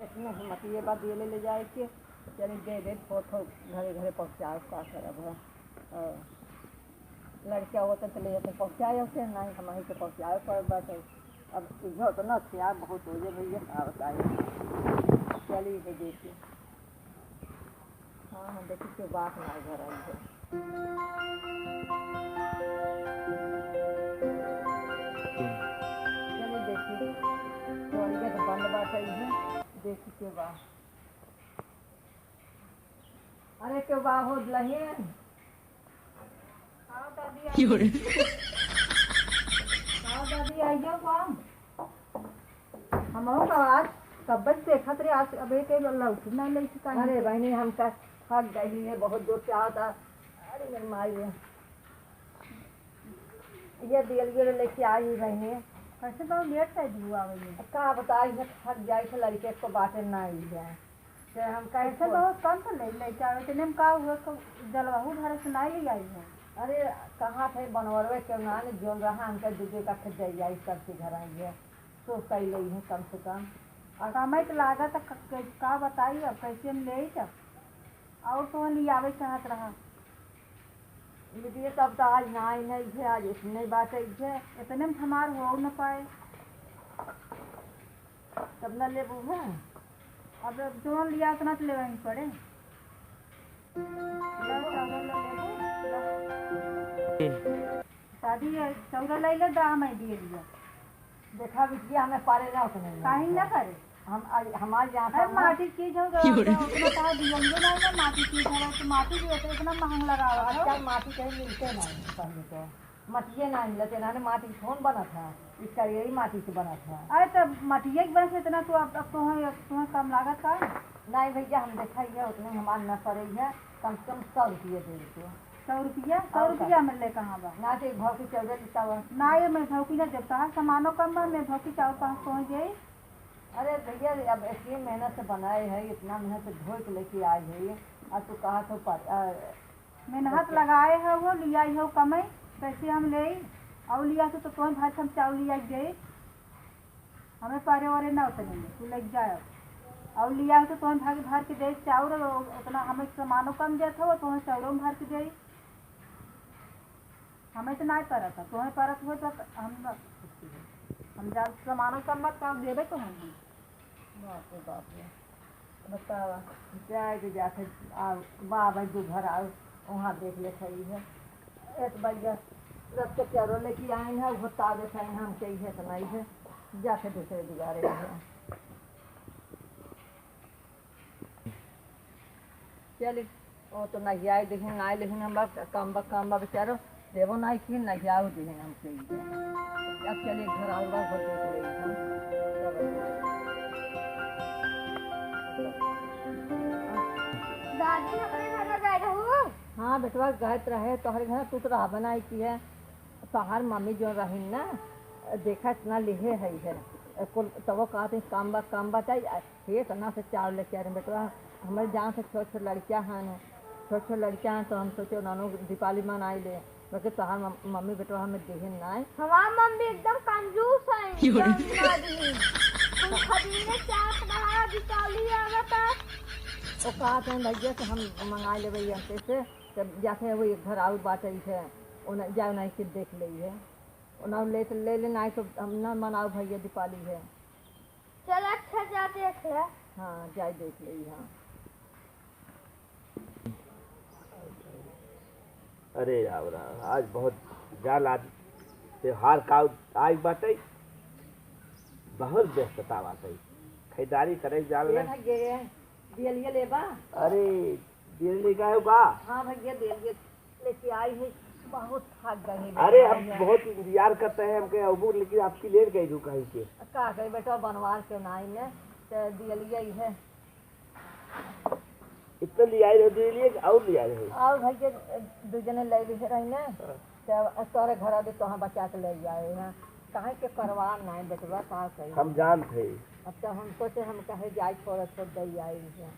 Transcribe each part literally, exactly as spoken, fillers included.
इतना हिम्मत ये बात दिए ले, ले जाए के, चली दे दे, फोटो घरे घरे पहुँचाओ, का करब है। हाँ। लड़का होते तो ले जाते, पहुँचाए होते, नहीं हम ही के पहुँचाए पड़े बाटे। अब इहो तो ना ख्याल बहुत हो जाए भैया, का बताए। चली है देखी। हाँ, हाँ, देखी के बात ना घर आई है। चली देखी, तो ये तो बंद बात आई है, देखी के बात। अरे, के बा हो दुलहिन? आओ दादी, की हो रे? आओ दादी, आई जाओ काम। हमहू का आज कब्बे से देखत रहे, आज अबे के लौट ना लौट का। अरे बहिनी, हम तो थक गई है, बहुत जोर से आवता। अरे मेरी माई रे। ये दियल ये लेके आई बहिनी। कैसे बहुत लेट कर दियो आवे ये? का बताई है, थक जाई थे, लड़के को बाटे ना आई है। से हम कहे कैसे बहुत कम तो ले, लेके आवे, इतने में का हुआ, को जलवाहू भरे से ना ले आई है। अरे, कहाँ थे बनवरवे के ना ने जोन रहा, हमके दू दू का खेत दे जाई, सबके घर आई है, सो कई ले है कम से कम। और समय तो लागा था, क-, क-, का बताई अब, कैसे हम ले आई तब? और तो लियावे चाहत रहा। दीदी, तब तो आज ना आई नहीं थे, आज इतने बात आई थे। इतने में हमार हो न पाए। तब न लेबू है? अब जौन लिया उतना तो लेवे ही पड़े। ला, चाउर ला लेबू, ला। दादी, ये चाउर ला ले, दा, मैं दिए लिया। देखा बिटिया, हमें पारे ना उतने में। काहे ना करे? हम, आ, हमार यहाँ अरे, सब ना माटी चीज हो गया, क्यों रे? उतना कहा दिया, ये ना, ना माटी चीज है, तो माटी भी है, तो इतना महंग लगा हुआ है। आजकल माटी कहीं मिलते नहीं, पहले तो। मटिए ना मिलत, इन्हाने माटी से कौन बनत है? इसका यही माटी से बनत है। अरे, तब मटिए के बनत है इतना, तो अब, अब तुम्हें, तुम्हें कम लागत का? नहीं भैया, हम देखा ही है, उतने हमार न पड़े है, कम से कम सौ रुपये दे दो। सौ रुपया? सौ और का? रुपया मिलले कहाँ बा? ना तो एक भाव की चौदह लिखा हुआ। ना, ये मैं भाव की ना देता है, सामानों कम बा, मैं भाव की चाउर पाँच पहुँच गई। अरे भैया, अब इतनी मेहनत से बनाए है, इतना मेहनत से धोए के लेके आए है, और तू कहा तो पर, अ, मेहनत लगाए है वो, लिया हो कमाई, कैसे हम ले? और लिया तो, तो कौन भाई हम चाउर लिया दे? हमें पारे वारे ना उतने में, तू लेके जाए। और लिया हो तो तोहन भागे भर के दे चाउर, और उतना हमें सामानो कम देत हो, तोहन चाउरो में भर के दे। हमें तो नाहीं परत है, तोहन परत हो तो हम, हम जा सामानो कम मत का देबे तो हम। बाप रे बाप रे, बतावा, जाए के जाते आ, बा भाई दू घर आओ, वहाँ देख ले सही है। एक भैया रख के चारो लेके आए हैं, वो तावे खाए हैं, हम कही है तो नहीं है, जाके दूसरे दुआरे है। चली, वो तो नहीं आए, लेकिन ना आए, लेकिन हम बाप काम बा, काम बा बेचारो, देवो नहीं की, नहीं आओ, लेकिन हम कही है। अब चलिए घर आओ, बाप घर देख ले हम। दादी, हमरे घर में गए रहू? हाँ बेटवा, गए तो रहे, तोहरे घर तू तो रहा बनाई की है। तोहार मम्मी जो रही ना, देखा इतना लिहे है, है। कुल तबो कहते काम बा, काम बा, चाहे हे इतना से चाउर लेके आ रहे बेटवा। हमारे जान से छोट छोट लड़कियां हैं, छोट छोट लड़कियां हैं, तो हम सोचे उन्होंने दीपावली मनाई ले, बल्कि तोहार मम-, मम्मी बेटवा हमें देहे ना है। हमार मम्मी एकदम कंजूस है, क्यों रे? एकदम आदमी। तुम खरीदने चाहत रहा, दीपावली आवता। वो कहते हैं भैया कि हम मंगा लेबे यहाँ से, जब जाते हैं वो एक घर और बाटे है, उन्हें जाओ नहीं कि देख ले है, उन्हें ले, ले लेना है तो हम ना मनाओ भैया दीपावली है। चल अच्छा, जा देख ले। हाँ, जाए देख ले, हाँ। अरे राम राम, आज बहुत जान आज त्योहार का आज बाटे, बहुत व्यस्तता बाटे, खरीदारी करे जान ले। भैया, दियलिया लेबा? अरे, दियलिया का? हाँ भैया, दियलिया लेके आई है, बहुत थक गए हैं अरे, हम बहुत इंतजार करते हैं हमके अबू, लेकिन आपकी लेट गई रू कहीं के। का गई बेटा, बनवार के नाई में, तो दियलिया ही है। इतना ले आए रहे, दियलिया और ले आए रहे। और भाई के दू जने ले लिए रही ना, हाँ। तो तोरे घर आदि तो हम बचा के ले आए हैं, काहे के करवा नाई बेटवा, का कही? हम जानते हैं। अब तो हम सोचे हम कहे जाए छोड़ छोड़ दे आई है।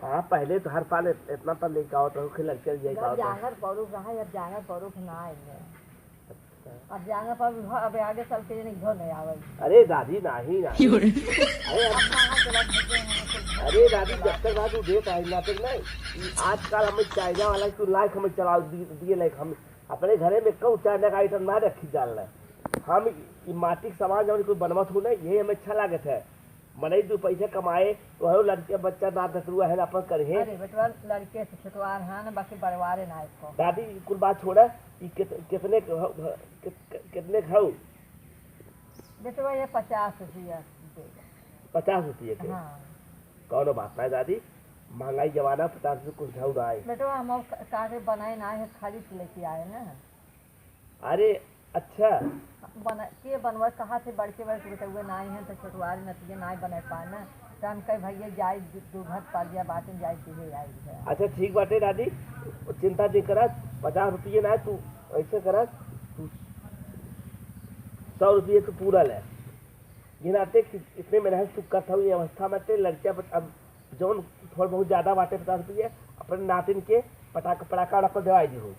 हाँ, पहले तो हर साल इत-, इतना पर लेके आवत रहो, फिर लड़के जाए जब आवत रहो। जांगर पौरुख रहा, अब जांगर पौरुख ना आए हैं। अच्छा। अब जांगर पर भी, अब आगे साल के नहीं, घर नहीं आवे। अरे दादी, नहीं, नहीं। क्यों रे? अरे, अब अब कहाँ के बाद बच्चे हैं, तो ए दादी, जब तक ना तू देत आई, ना तक नहीं। ई आजकल हमें चाइना वाला तू लाइक हमें चलाओ दिए, दिए लाइक हम अपने घरे में कहूँ चाइना का आइटम ना रखी जान ले। हम ई माटी के सामान जब कोई बनवत हो ना, यही हमें अच्छा लागत है। मनई दू पैसा कमाए, तो हरो लड़के बच्चा ना दतरुआ है ना अपन करे। अरे बेटवा, लड़के से छोटवार है ना, बाकी बड़वारे ना एको। दादी, कुल बात छोड़ा, ई कित-, कितने के हौ, कित-, कितने के हौ? बेटवा, ये पचास रुपया दे। पचास रुपये के? हाँ। कौनो बात ना दादी, महंगाई जमाना, पचास रुपये कुछ हौ ना आए। बेटवा, हम और का-, कागज बनाए ना है, खरीद लेके आए ना। अरे, अच्छा। बना-, के बनवा, कहाँ से बड़के बड़के बेटउए नाई हैं, तो छोटवारी नतिया नाई बने पाए ना। तो हम कहे, "भैया, जाए दू, दू घर पर गया बाटे, जाए दिहे आई है।" अच्छा, ठीक बाटे दादी, चिंता जे करा, पचास रुपये ना, तू ऐसे करा, तू सौ रुपये तू पूरा ले। ये नाते कि इतने मेहनत तू करत हऊ, ये अवस्था में ते लड़किया पर अब जौन थोड़ बहुत ज्यादा बाटे पचास रुपये, अपने नातिन के पटाख-, पटाखा उड़ाखा देवाई दिहो।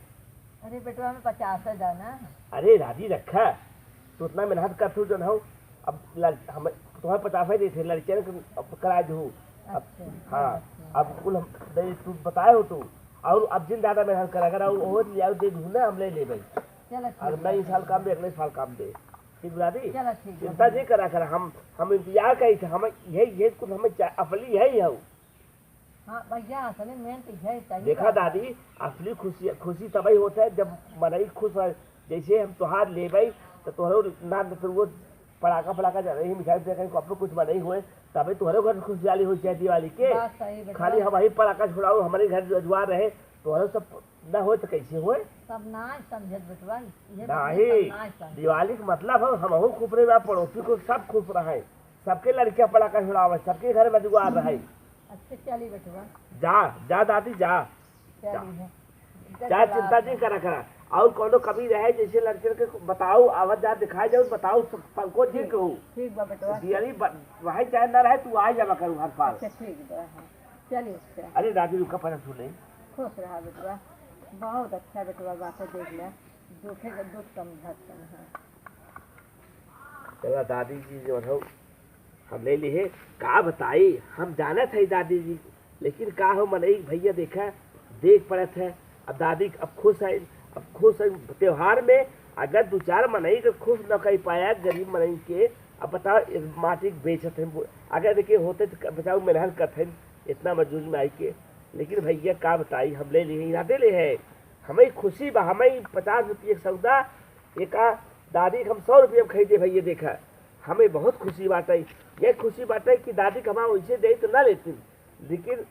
अरे बेटवा, हमें पचास है जाना। अरे राजी रखा, तू इतना मेहनत करत हो जौन हो, अब लड़-, हम तुम्हें पचास ही देते, लड़कियन के अब कराए दिहो। अब, अच्छा, हाँ, अच्छा। अब कुल हम, दे, तू बताए हो तू, और अब जिन ज्यादा मेहनत करा, अगर और, और लिया दे दिहो ना, हम ले लेबै। चलो, ठीक अगर बा, नई साल चलो। काम दे, अगले साल काम दे। ठीक बा दादी? चलो, ठीक बा, चिंता ठीक। नहीं करा करा, हम, हम इंतजार करी थे, हम यही, यही कुल हमें चा-, अपनी यही है। हाँ भैया, असली मेन तो यही चाहिए देखा बा। दादी, असली खुशी, खुशी तबही होता है जब मनई खुश रहे। जैसे हम तोहार लेबै, तो तोहरो नाम तो वो पड़ाका, पड़ाका जा रही, मिठाई, मिठाई कहीं कपड़ो कुछ मनई हुए, तबे तोहरो घर खुशहाली हो जाए दिवाली के। बात सही बेटवा। खाली हम ही पड़ाका छुड़ाओ, हमारे घर जुआर रहे, तोहरो सब ना होए तो कैसे होए? सब ना समझत बेटवा, ये नहीं, सब ना समझत। दिवाली के मतलब हो, हमहू खुश रहे, पड़ोसी को सब खुश रहे, सबके लड़कियां पड़ाका छुड़ावे, सबके घर में जुआर रहे। अच्छा, चली बेटवा। जा, जा दादी, जा। चली जा। है। जा, जा, चिंता नहीं करा करा। और कोनो कमी रहे, जैसे लड़के के बताओ, आवत जात दिखाए जाओ, बताओ, सब, सबको ठीक ठीक। हो। ठीक बा बेटवा। दियाली ब-, रहे चाहे ना रहे, तू आ जावा करू हर साल। अच्छा, ठीक बा, हाँ। चलिए, अच्छा। अरे दादी, रुका, पहले सुन ले। खुश रहा बेटवा, बहुत अच्छा बेटवा, बातें देख ले, दुखे के दुख समझत है। चला दादी जी जो हो, हम ले लिए, का बताई, हम जानत है दादी जी, लेकिन का हो मनई भैया देखा, देख पड़त है। अब दादी अब खुश है, अब खुश है। त्योहार में अगर दो चार मनई के खुश न कर पाया गरीब मनई के, अब बताओ, एक माटी के बेचत है, अगर देखे होते तो बताओ मेहनत करते हैं इतना मजदूरी में आई के, लेकिन भैया का बताई, हम ले लिए, इरादे ले है, हमें खुशी बा, हमें पचास रुपये के सौदा, एका दादी के हम सौ रुपये में खरीदे भैया, देखा, हमें बहुत खुशी बाटे। ये खुशी बाटे कि दादी के हमारा वैसे दे तो ना लेती, लेकिन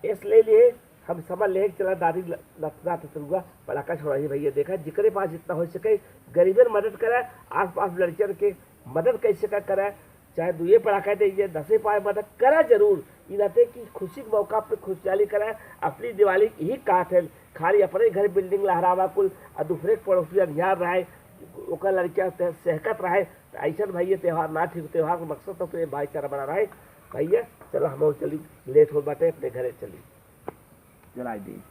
एस ले लिए, हम समझ ले कि चला दादी ल-, लतना ततरुआ पड़ाका छोड़ाई भैया, देखा, जिकरे पास जितना हो सके, गरीबन मदद करे, आस पास लड़कियन के मदद कैसे का करे, चाहे दुए पड़ाका दे, ये दसे पाँच मदद करा जरूर। ई रहते कि खुशी के मौका पे खुशहाली करे, अपनी दिवाली यही कहत है, खाली अपने घर बिल्डिंग लहरावा कुल, आ दूसरे के पड़ोसी अंधियार रहे, ओकर लड़कियां ते-, सहकत रहे, तो ऐसन भैया त्योहार ना ठीक, त्योहार का मकसद तो प्रेम भाईचारा बना रहे। भैया, चलो हम चली, लेट हो बाटे, अपने घरे चली, जलाई दी।